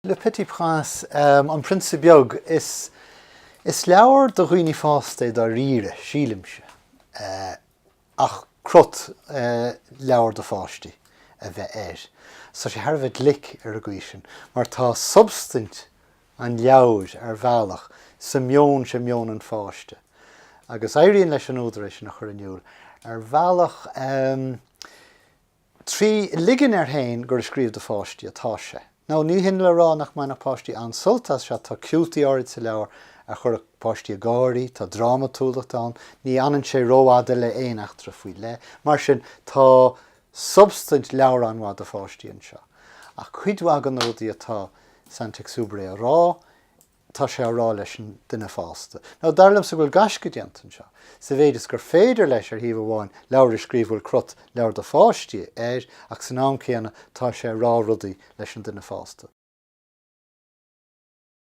Le Petit Prince, An Prionsa Beag, is is leabhar do dhaoine fásta é dáiríre, sílimse, ach crot leabhar do pháistí a bheith air. Tá sé thar a bheith glic ar an gcaoi sin, mar tá substaint an leabhair, ar bhealach, sa meon sin, meon an pháiste. Agus éiríonn leis an údar é sin a chur in iúl ar bhealach. 3 ligean air féin gur ag scríobh do pháistí atá sé. Now, ní hin le rá nach mbainfeadh páistí an-sult as, sea, tá ciútaí áirid sa leabhar a chuirfeadh páistí ag gáirí, tá drámatúlacht ann, ní fhanann sé rófhada le aon eachtra faoi leith. Mar sin, tá substaint leabhar an-mhaith do pháistí anseo. Ach cuid mhaith de na rudaí atá Saint-Exupéry a rá, tá sé á rá leis an duine fásta. Now, dar liomsa go bhfuil gaisce déanta anseo, sa mhéid is gur féidir leis, ar thaobh amháin, leabhar a scríobh a bhfuil crot leabhar do pháistí air, ach san am céanna tá sé ag rá rudaí leis an duine fásta.